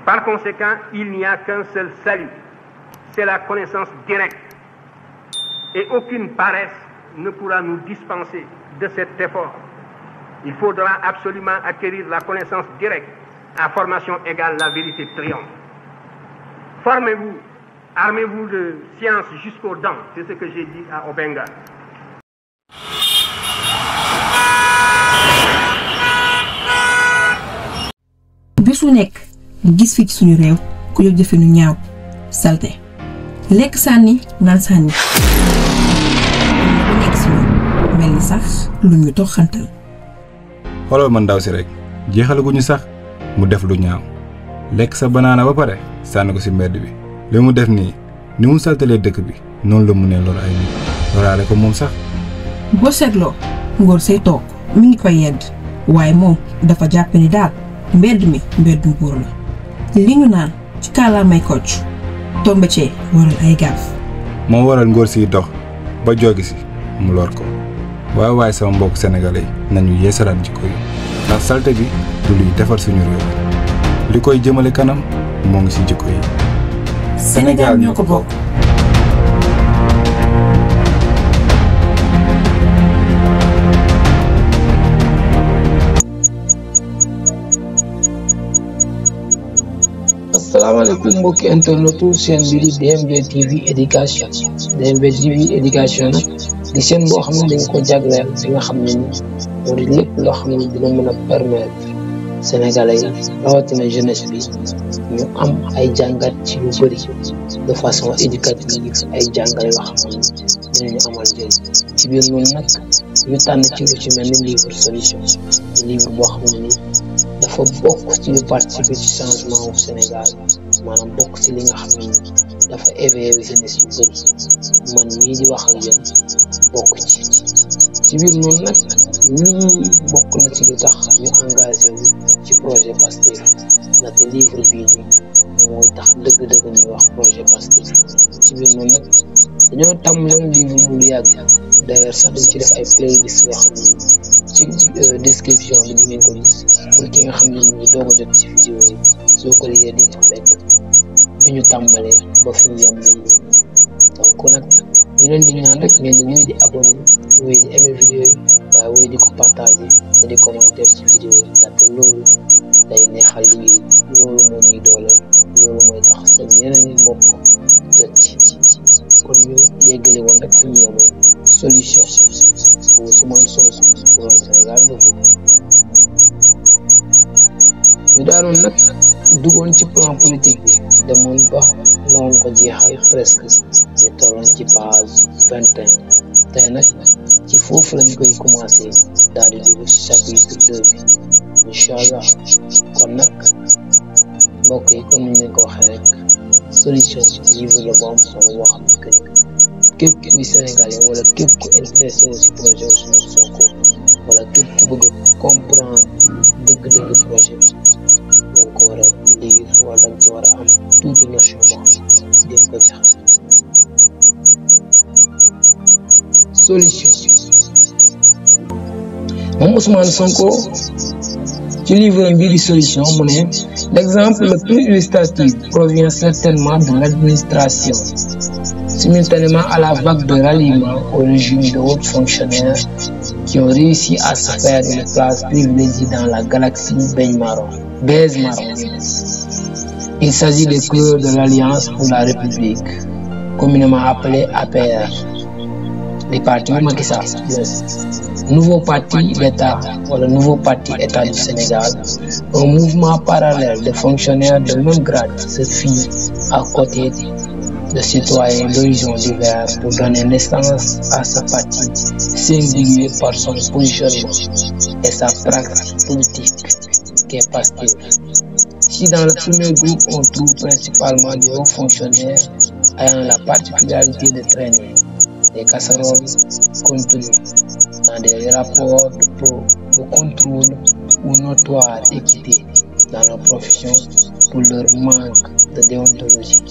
Par conséquent, il n'y a qu'un seul salut, c'est la connaissance directe. Et aucune paresse ne pourra nous dispenser de cet effort. Il faudra absolument acquérir la connaissance directe. À formation égale, la vérité triomphe. Formez-vous, armez-vous de science jusqu'aux dents, c'est ce que j'ai dit à Obenga. Bisu nekk gis fi ci suñu réew ku jóg jëfe nu ñaaw salte lekk sànni naan sànni bu nekk si ñun mel ni sax lu ñu toxantal. xoolal man ndaw si rek jeexalaguñu sax mu def lu ñaaw lekk sa banaana ba pare sànni ko si mbedd bi li mu def nii ni mu saltalee dëkk bi noonu la mu ne lor ay nit loraale ko moom sax. boo seetloo ngóor say toog mi ngi koy yedd waaye moom dafa jàpp ni daal mbedd mi mbeddu nguur la li ñu naan ci kàllaamay Kocc tombe cee waral ay gaaf. moo waral ngóor siy dox ba joogi si mu lor ko waaye sama mbokk sénégalais nañu yeesalaat jikko yi ndax salte bi du luy defar suñu réew li koy jëmale kanam moo ngi si jikko yi. Sénégal ñoo ko bokk. asalaamaaleykum mbokki internetu seen bi di DMB TV éducation DMB TV éducation nag di seen boo xam ne dañ ko jagleel li nga xam ne ni moo di lépp loo xam ne dina mën a permettre sénégalais yi rawatina jeunesse bi ñu am ay jàngat ci lu bëri de façon éducative ay jàngal yoo xam ne dinañu amal njëriñ ci biir noonu nag ñu tànn ci lu ci mel ni livre solution livre boo xam ne ni dafa bokk ci lu participer ci changement wu Sénégal maanaam bokk ci li nga xam ne dafa éveiller jeunesse yu bëri man mii di wax ak yéen bokk ci biir noonu nag lii bokk na ci lu tax ñu engagé wu ci projet Pastef ndaxte livre bii nii mooy tax dëgg-dëgg ñuy wax projet Pastef ci biir noonu nag dañoo tàmbaloon livre bu lu yàgg d'ailleurs sax dañ ci def ay playlist yoo xam ne ci description bi di ngeen ko gis pour ki nga xam ne ñu ngi doog a jot ci vidéo yi soo ko liggéey di nga fekk bi ñu tàmbalee ba fi ñu yem nii donc nag ñu leen di ñaan rek ngeen di wéy di abonné wéy di aimer vidéo yi waaye wéy di ko partager te di commenter ci vidéo yi ndaxte loolu day neexal liggéey loolu moo ñuy doole loolu mooy tax seen yeneen i mbokk jot ci kon ñu yeggale woon rek fi ñu yemoon solution bu Ousmane Sonko pour Sénégal dëgg ñu daanoon nag duggoon ci plan politique bi demoon ba naroon ko jeexal presque ñu tolloon ci page 21 tey nag ci foofu lañ koy commencé daal di dugg ci chapitre 2 bi incha allah kon nag mbokk yi comme ni ñu leen ko waxee rek solution livre la bu am solo boo xam ne képp kuy Sénégalais wala képp ku intéressé wu ci projet Ousmane Sonko wala képp ku bëgg a comprendre dëgg-dëgg projet bi da nga ko war a lire wala da nga ci war a am tuuti notion boo xam ne ko jax solution moom Ousmane Sonko ci livre bii di solution mu ne l'exemple le plus illustratif provient certainement de l'administration simultanément à la vague de ralliement au régime de hauts fonctionnaires qui ont réussi à se faire une place privilégiée dans la galaxie beige marron. Il s'agit des cœurs de l'Alliance pour la République, communément appelée APR, des partis Macky Sall, nouveau parti d'État ou le nouveau parti État du Sénégal, un mouvement parallèle de fonctionnaires de même grade se fit à côté de citoyens d'horizons divers pour donner naissance à ce parti singulier par son positionnement et sa pratique politique qui est Pastef. Si dans le premier groupe on trouve principalement des hauts fonctionnaires ayant la particularité de traîner des casseroles contenues dans des rapports de contrôle ou notoire équité dans leur profession pour leur manque de déontologie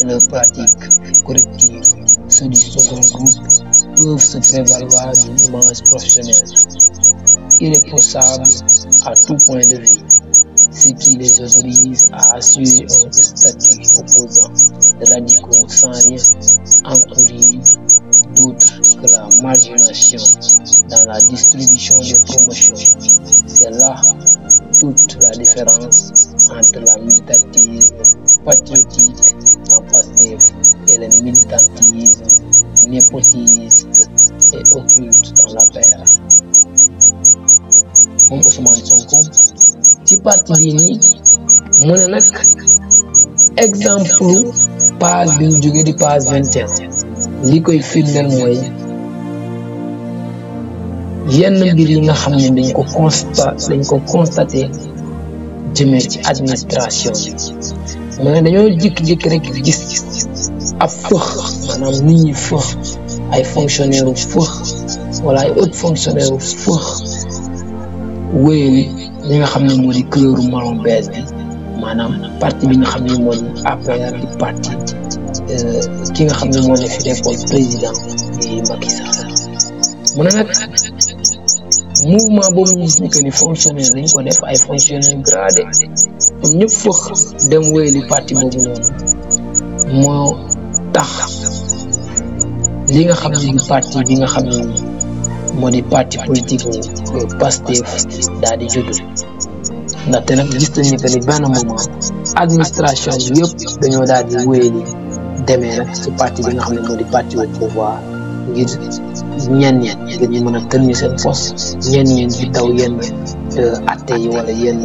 et leurs pratiques correctives, ceux du second groupe peuvent se prévaloir d'une image professionnelle irréprochable à tout point de vue. ce qui les autorise à assurer un statut opposant de radicaux sans rien encourir d'autre que la marginalisation dans la distribution des promotions. C'est là toute la différence entre la militantisme patriotique en PASTEF et le militantisme népotiste et occulte dans l'APR. moom Ousmane Sonko ci parti bii nii mu ne nag exemple page bi ñu jóge di page 21 li koy firndeel mooy yenn mbir yi nga xam ne dañ ko constaté jëmee ci administration bi mu ne dañoo jékki-jékki rek gis ab fëx maanaam nit ñi fëx ay fonctionnaire fëx wala ay autres fonctionnaire fëx wéyali li nga xam ne moo di couleur marron beige bi maanaam parti bi nga xam ne moo di APR di parti ki nga xam ne moo ne fi nekkoon président di Macky Sall mu ne nag mouvement boobu ñu gis ni que ni fonctionnaire dañ ko def ay fonctionnaire gradé ñoom ñëpp fëx dem wéyali parti boobu noonu moo tax li nga xam ne di parti bi nga xam ne moo di parti politique ni PASTEF daal di judd ndaxte nag gis nañ ni que ni benn moment administration bi yëpp dañoo daal di wéyali demee nag ci parti bi nga xam ne moo di parti au pouvoir ngir ñenn dañuy mën a tenir seen poste ñenn di daw yenn atte yi wala yenn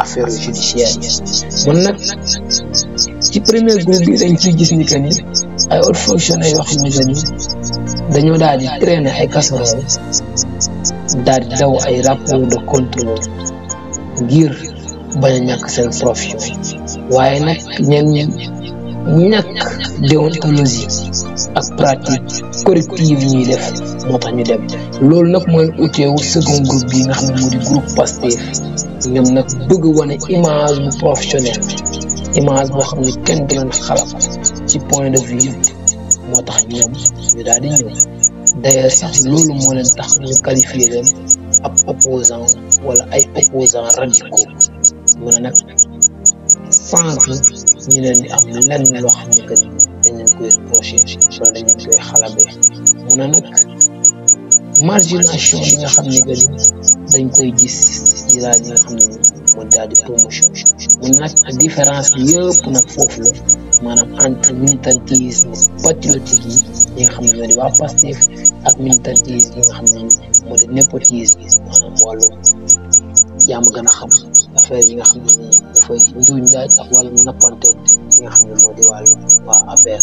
affaire judiciaire yi mun nag ci premier groupe bi dañ ciy gis ni que ni ay autres fonctionnaires yoo xam ne que ni dañoo daal di traîner ay casserole daal di daw ay rapport de contrôle ngir bañ a ñàkk seen profession waaye nag ñenn ñàkk déontologie ak pratique corrective yi ñuy def moo tax ñu dem loolu nag mooy uteewu second groupe bi nga xam ne moo di groupe PASTEF ñoom nag bëgg wane image bu professionnel image boo xam ne kenn du leen xalaat ci point de vue moo tax ñoom ñu daal di ñëw d'ailleurs sax loolu moo leen tax ñu qualifier leen ab opposant wala ay opposants radicaux mu ne nag sànq ñu leen di am lenn loo xam ne que dañ leen koy reprocher wala dañ leen koy xalabee mu ne nag marginalisation bi nga xam ne que dañ koy gis ci daal yi nga xam ne moo daal di promotion mu ne nag différence bi yëpp nag foofu la maanaam entre militantisme patriotique yi nga xam ne ñoo di waa PASTEF ak militantisme yi nga xam ne moo di népotisme maanaam wàllum yaa ma gën a xam affaire yi nga xam ne nii dafay njuuñ njaaj ak wàllum nappante yi nga xam ne moo di wàllu waa APR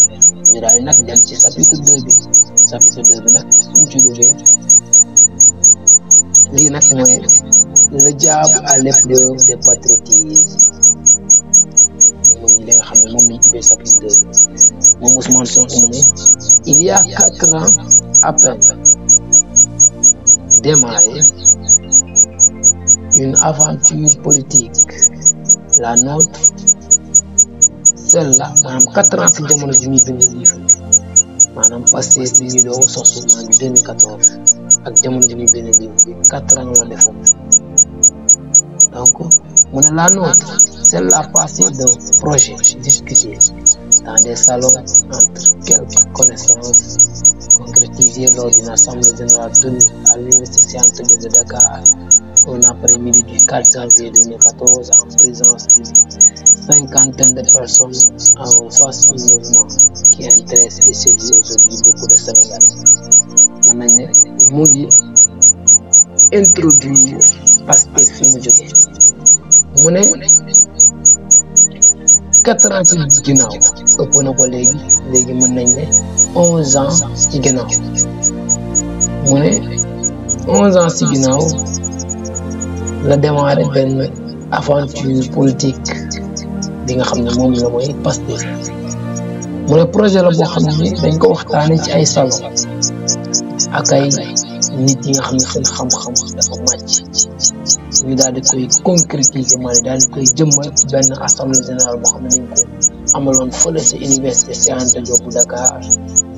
ñu daal nag dem ci chapitre 2 bi chapitre 2 bi nag suñ ci duggee lii nag mooy le diable à l'épreuve des patriotisme mooy li nga xam ne moom lañ ubbee chapitre 2 bi moom Ousmane Sonko mu ne il y a 4 ans à peine démarré une aventure politique la nôtre celle-là maanaam 4 ans ci jamono ji muy bind livre maanaam PASTEF bi ñu doon sosu en 2014 ak jamono ji muy bind livre bi 4 ans la defoon donc mu ne la nôtre celle-là passée d'un projet discuté dans des salons entre quelques connaissances concrétisées lors d'une assemblée générale tenue à l'université Cheikh Anta Diop de Dakar un après-midi du 4 janvier 2014 en présence d'une cinquantaine de personnes en face du mouvement qui intéresse et séduit aujourd'hui beaucoup de Sénégalais. mën nañ ne mu ngi introduire PASTEF fi mu jógee mu ne 4 ans ci ginnaaw ëpp na ko léegi mën nañ ne 11 ans ci ginnaaw mu ne 11 ans ci ginnaaw la démarré benn aventure politique bi nga xam ne moom la mooy PASTEF mu ne projet la boo xam ne dañ ko waxtaanee ci ay salon ak ay nit yi nga xam ne seen xam-xam dafa màcc ñu daal di koy concrétiser mooy daal di koy jëmmal ci benn assemblée générale boo xam ne dañ ko amaloon fële ci université Cheikh Anta Diop bu Dakar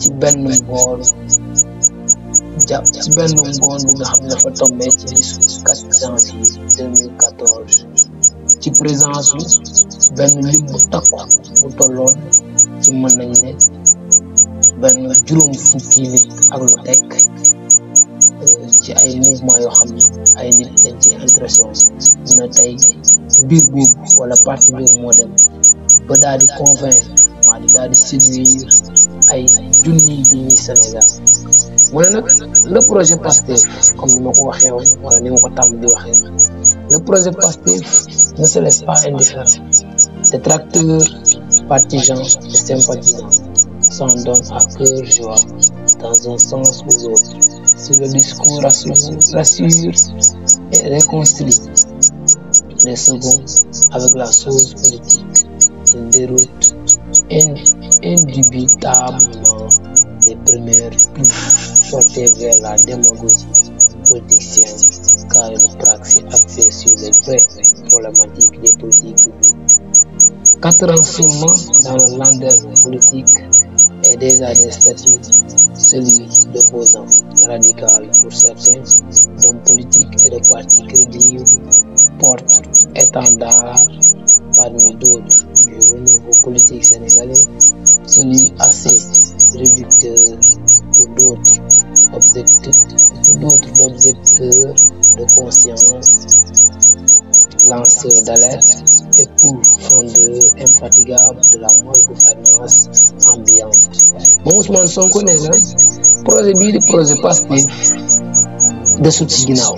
ci benn ngoon ci benn ngoon bi nga xam ne dafa tombé ci bisu 4 janvier 2014 ci présence benn lim bu takku bu tolloon ci mën nañ ne benn juróom fukki nit ak lu tekk ci ay mouvement yoo xam ne ay nit dañ ci intéressé woon mu ne tey mbir boobu wala parti boobu moo dem ba daal di convaincre maa di daal di séduire ay junniy Sénégal mu ne nag le projet PASTEF comme ni ma ko waxee woon wala ni ma ko tàmm di waxee le projet PASTEF ne se laisse pas indifférent. Détracteurs, partisans et sympathisants s'en donnent à cœur joie dans un sens ou l'autre. Si le discours rassure et réconcilie les seconds avec la chose politique, il déroute indubitablement les premières pluies portées vers la démagogie politicienne, car une praxis axée sur les vraies problématiques des politiques publiques. 4 ans seulement dans le landerneau politique est déjà des statuts, celui d'opposant radical pour certains, d'hommes politiques et de partis crédibles, porte étendard parmi d'autres du renouveau politique sénégalais, celui assez réducteur pour d'autres d'objecteurs de conscience, lanceurs d'alerte et pour fondeur infatigable de la malgouvernance ambiante. Moom Ousmane Sonko nee na projet bii di projet PASTEF desut ci ginnaaw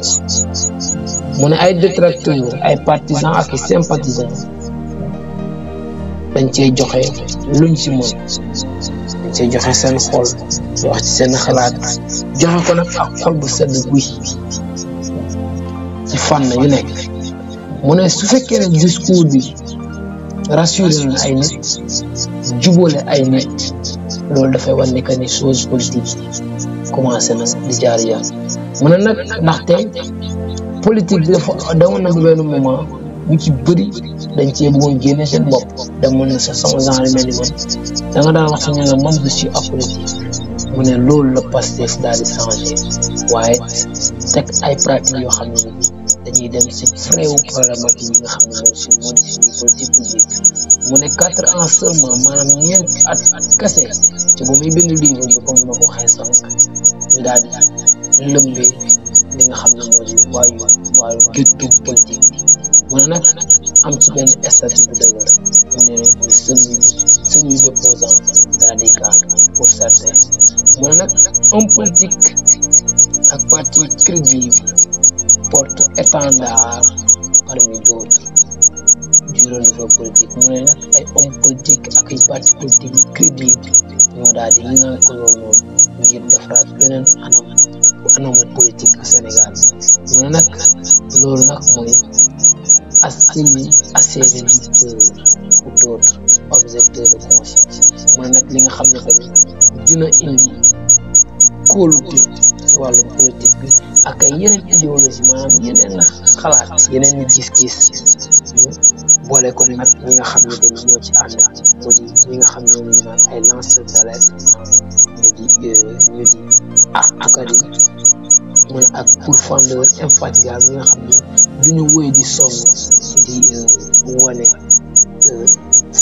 mu ne ay détracteurs ay partisans ak sympathisants dañ cee joxe luñ ci mën dañ cee joxe seen xol di wax ci seen xalaat joxe ko nag ak xol bu sedd guy ci fànn yu nekk. mu ne su fekkee ne discours bi rassuré na ay nit jubóole ay nit loolu dafay wan ni que ni chose politique commencé na di jaar yoon mu ne nag ndaxte politique bi dafa dawoon na benn moment ñu ci bëri dañ cee bëggoon génne seen bopp demoon na sa sama genre mel ni man da nga daan wax ñu ne man je suis apolitique mu ne loolu la PASTEF daal di changé waaye teg ay pratiques yoo xam ne dañuy dem ci fréewu problématique yi nga xam ne moo di suñu politique publique mu ne 4 ans seulement maanaam ñeenti at kese ci ba muy bind livre bi comme ma ko waxee sànq ñu daal di lëmbee li nga xam ne moo di waayu gëttu politique bi mu ne nag am ci benn statut bu dëgër mu ne mooy celui d'opposant radical pour certains mu ne nag homme politique ak parti crédible porte étendard parmi d'autres du renouveau politique mu ne nag ay hommes politiques ak ay partis politiques crédibles ñoo daal di lëkkaloo noonu ngir defaraat beneen anamu politique à Sénégal mu ne nag loolu nag mooy assez réducteur pour d'autres objecteurs de conscience mu ne nag li nga xam ne tamit dina indi kóolute ci wàllu politique bi ak ay yeneen idéologie maanaam yeneen xalaat yeneen ñi gis-gis boole ko nag ñi nga xam ne dañ ñoo ci ànd moo di ñi nga xam ne ñu naan ay lanceurs d'alerte ñu di akadi mu ne ak pourfendeur infatigable ñi nga xam ne duñu wéy di sonn di wane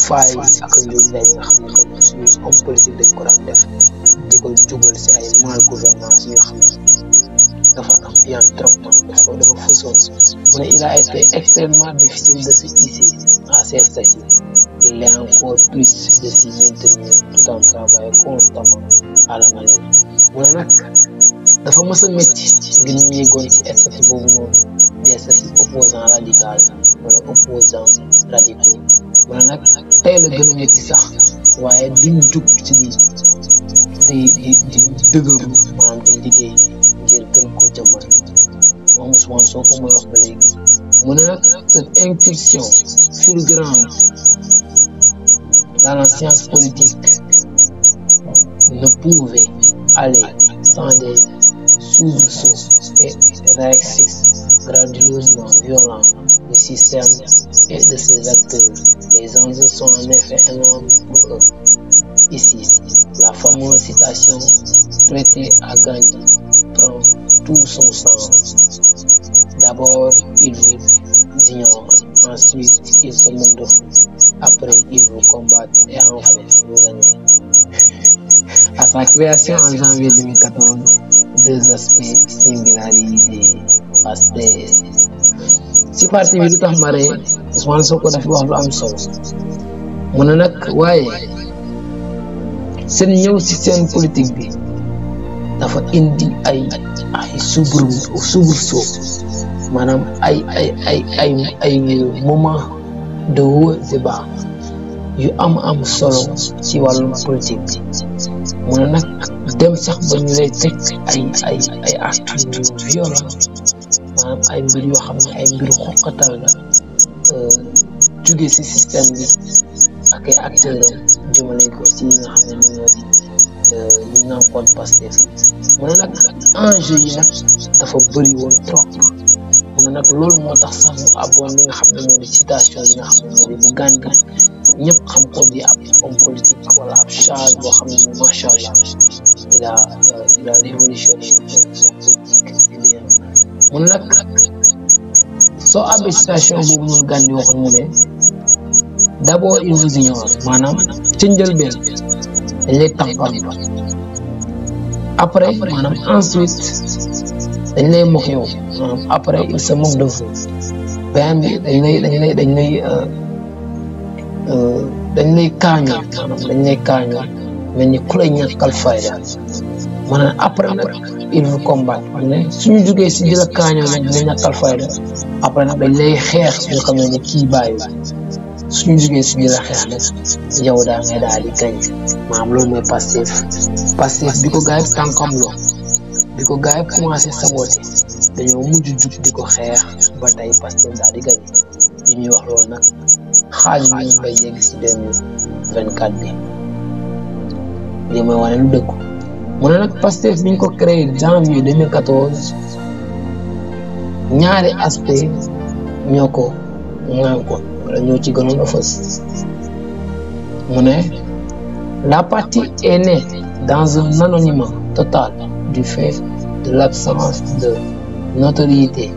faay ak njuuj njaay yi nga xam ne que suñu homme politique dañ ko daan def di ko jubal si ay mal gouvernance yi nga xam ne dafa am bien trop dafa fësoon mu ne il a été extrêmement difficile de se hisser à ces statuts. Il est encore plus de s'y maintenir tout en travaillant constamment à la manœuvre mu ne nag dafa mës a métti ngir ñu yeggoon ci statut boobu noonu des statuts opposants radicaux wala opposants radicaux mu ne nag tey la gën a métti sax waaye duñ jug ci di dëgëru maanaam di liggéey ngir gën ko jëmmal moom Ousmane Sonko mooy wax ba léegi mu ne nag cette incursion fulgurante dans la science politique ne pouvait aller sans des soubresauts et réactions grandiosement violents du système et de ses acteurs. Les enjeux sont en effet énormes pour eux. Ici, la fameuse citation prêtée à Gandhi prend tout son sens. D'abord, ils ignorent ensuite il se moque de vous, après il vous combat et enfin vous gagnez. À sa création en janvier 2014, deux aspects singularisés Pastef. Si parti bi lu tax ma ree Ousmane Sonko dafa wax lu am solo mu ne nag waaye seen ñëw ci seen politique bi dafa indi ay soubresaut maanaam ay moment de haut et bas yu am solo ci wàllum politique bi mu ne nag dem sax ba ñu lay teg ay actes violents maanaam ay mbir yoo xam ne ay mbiru xoqatal la jóge ci système bi ak ay acteurs am jëmale ko ci yi nga xam ne ñoo di ñu naan kon Pastef mu ne nag enjeu yi nag dafa bëri woon trop mu ne nag loolu moo tax sax mu abboon li nga xam ne moo di citation yi nga xam ne moo di bu Gandhi ñëpp xam ko di ab homme politique wala ab charge boo xam ne macha allah il a révolutionné son politique mu ne nag soo abbee citation boobu noonu Gandhi waxoon mu ne d'abord il vous ignore maanaam ca njëlbeen dañ lay tàmpal ba après maanaam ensuite dañ lay mox yow maanaam après il se moque de vous benn bi dañ lay kaañoo maanaam dañ lay kaañoo mel ni ku lay ñàkkal fayda maanaam après nag il vous combat ne suñu jógee si jëla kaañoo nag dina ñàkkal fayda après nag dañ lay xeex suñu xam ne kii bàyyi suñu jógee si jëla xeex nag yow daa ngay daal di gañ maanaam loolu mooy Pastef bi ko gars yi tànkam loo bi ko gars yi commencé saboté dañoo mujj jug di ko xeex ba tey Pastef daal di gañ li ñuy wax loolu nag xaaju ñu bay yegg si 2024 bi lii mooy wane lu dëggu mu ne nag Pastef biñ ko créé janvier 2014 ñaari aspect ñoo ko ŋaan ko wala ñoo ci gënoon a fës mu ne la partie est née dans un anonymat total du fait de l'absence de notoriété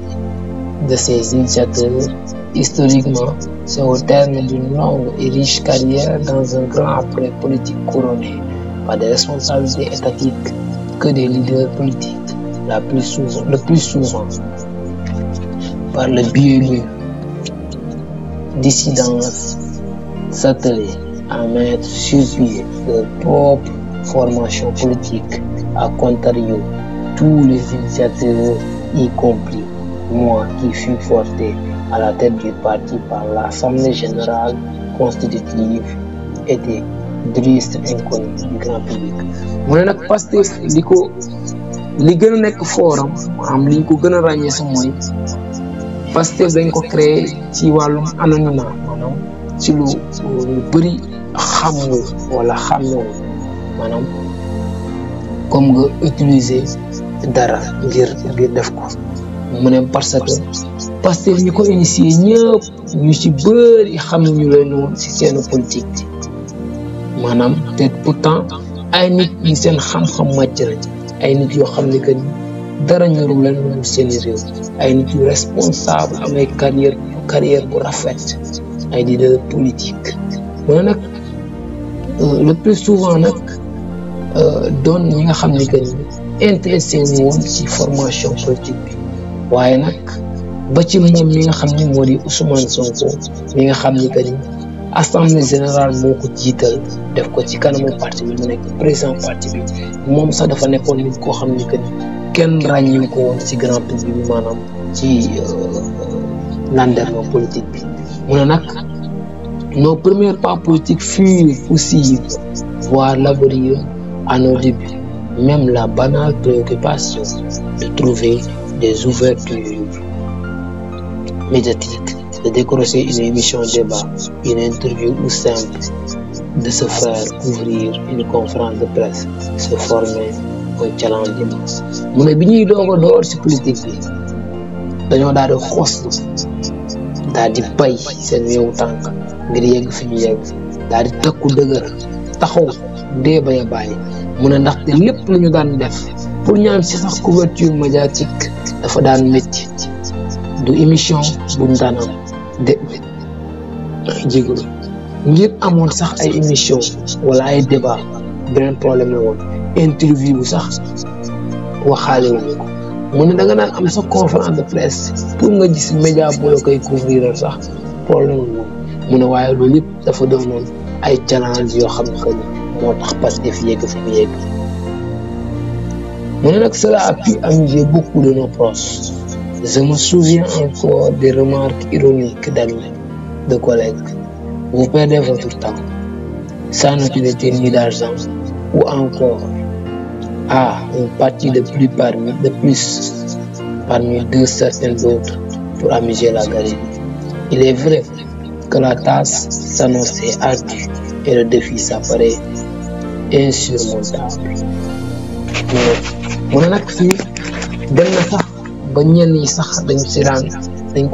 de ses initiateurs. Historiquement, c'est au terme d'une longue et riche carrière dans un grand après politique couronné par des responsabilités étatiques que des leaders politiques, le plus souvent par le biais de dissidence s'atteler à mettre sur pied leur propre formation politique, à contrario tous les initiateurs, y compris moi qui fus porté à la tête du parti par l'Assemblée générale constitutive, était d'illustres inconnus du grand public. mu ne nag Pastef li gën a nekk forum am li ñu ko gën a ràññee sa mooy Pastef dañ ko créé ci wàllum anonymat maanaam ci lu bëri xamul wala xamul maanaam comme nga utiliser dara ngir def ko mu ne parce que Pastef ñi ko initié ñëpp ñu ci bëri xamuñu leen woon ci seen politique maanaam te pourtant ay nit ñi seen xam-xam màcc nañ ay nit yoo xam ne que dara ñoru leen woon seen réew ay nit yu responsable am ay carrière bu rafet ay leader politique mu ne nag le plus souvent nag doon ñi nga xam ne que intéressé wu woon ci formation politique bi waaye nag ba ci moom mi nga xam ne moo di Ousmane Sonko mi nga xam ne que ni assemblée générale moo ko jiital def ko ci kanamu parti bi mu nekk président parti bi moom sax dafa nekkoon nit koo xam ne que ni kenn ràññeeku ko woon ci grand public bi maanaam ci landerneau politique bi mu ne nag nos premiers pas politiques furent possibles voire laborieux à nos débuts même la banale préoccupation de trouver des ouvertures médiatiques, de décrocher une émission débat, une interview ou simple, de se faire couvrir une conférence de presse, se former un challenge immense. mu ne bi ñuy doog a door ci politique bi dañoo daal di xoslu daal di bay seen weewu tànk ngir yegg fi ñu yegg daal di takku dëgër taxaw dee bay a bàyyi mu ne ndaxte lépp lu ñu daan def pour ñu am ci sax couverture médiatique dafa daan métti du émission buñ daan am jégalu ngir amoon sax ay émission wala ay débat beneen problème la woon interview bu sax waxaale wuñu ko mu ne da nga naan am sa conférence de presse pour nga gis média bu la koy couvrir sax problème la mu ne waaye loolu yëpp dafa doonoon ay challenge yoo xam ne que moo tax Pastef yegg fi mu yegg mu ne nag cela a pu amuser beaucoup de nos proches. Je me souviens encore des remarques ironiques d'amis, de collègues. Vous perdez votre temps, sans utilité ni d'argent, ou encore une partie de plus parmi deux certains autres pour amuser la galerie. Il est vrai que la tâche s'annonçait ardue et le défi s'apparaît insurmontable. Mais nag fii dem na sax ba ñenn ñi sax dañ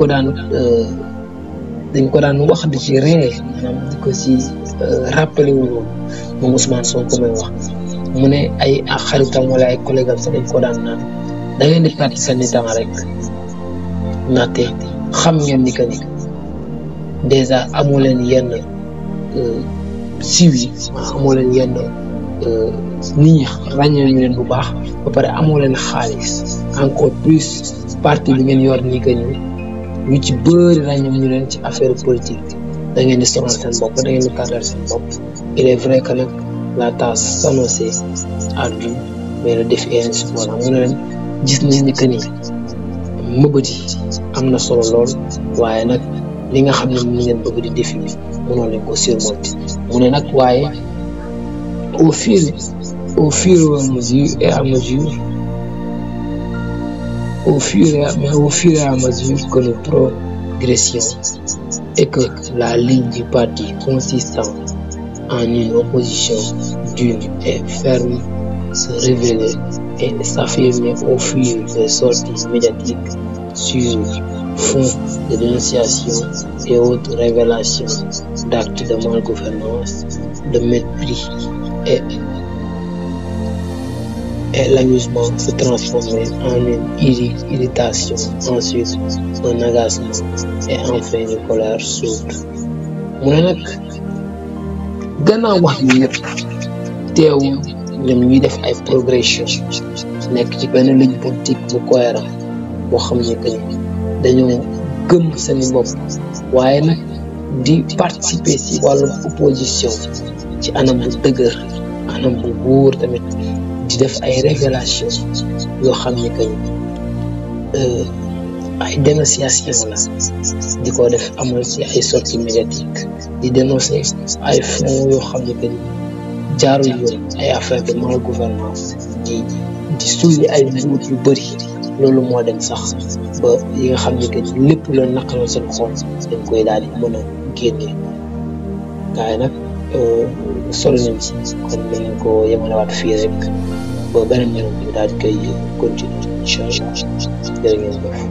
ko daan wax di ci ree maanaam di ko ci rappelé wu loolu moom Ousmane Sonko may wax mu ne ay xaritam wala ay collègue am sax dañ ko daan naan da ngeen di perte seen temps rek ndaxte xam ngeen ni que ni dèjà amoo leen yenn siwi amoo leen yenn nit ñi ràññee ñu leen bu baax ba pare amoo leen xaalis encore plus parti bi ngeen yor nii que ñu ci bëri ràññee ñu leen ci affaire politique da ngeen di sonal seen bopp da ngeen di tardal seen bopp. Il est vrai que nag la tâche s'annonçait ardue mais le défi est insurmontable mu ne leen gis nañ ni que ni mëbët yi am na solo lool waaye nag li nga xam ne mu ngeen bëgg di défi bi mënoo leen ko surmonter mu ne nag waaye au fur et à mesure que nous progressions et que la ligne du parti consistant en une opposition dure et ferme se révélait et s'affirmait au fil des sorties médiatiques sur fond de dénonciation et autres révélations d'actes de malgouvernance, de mépris et l'amusement se transformait en une irritation, ensuite un agacement et enfin une colère sourde. mu ne nag gannaaw wax yu yëpp teewul ñoom ñuy def ay progression nekk ci benn ligne politique bu cohérent boo xam ne que ni dañoo gëm seen bopp waaye nag di participer ci wàllum opposition ci anam bu dëgër anam bu wóor tamit di def ay révélation yoo xam ne que ay dénonciation la di ko def amal ci ay sorties médiatiques di dénoncer ay fonds yoo xam ne que jaarul yoon ay affaire de malgouvernance di sulli ay njuut yu bëri loolu moo dem sax ba yi nga xam ne que lépp la naqaroon seen xol dañ koy daal di mën a génne waaye nag solo nañ ci kon dañ ko yemalewaat fii rek ba beneen yoon ñu daal di koy continuer incha allah jërë ngeen jëf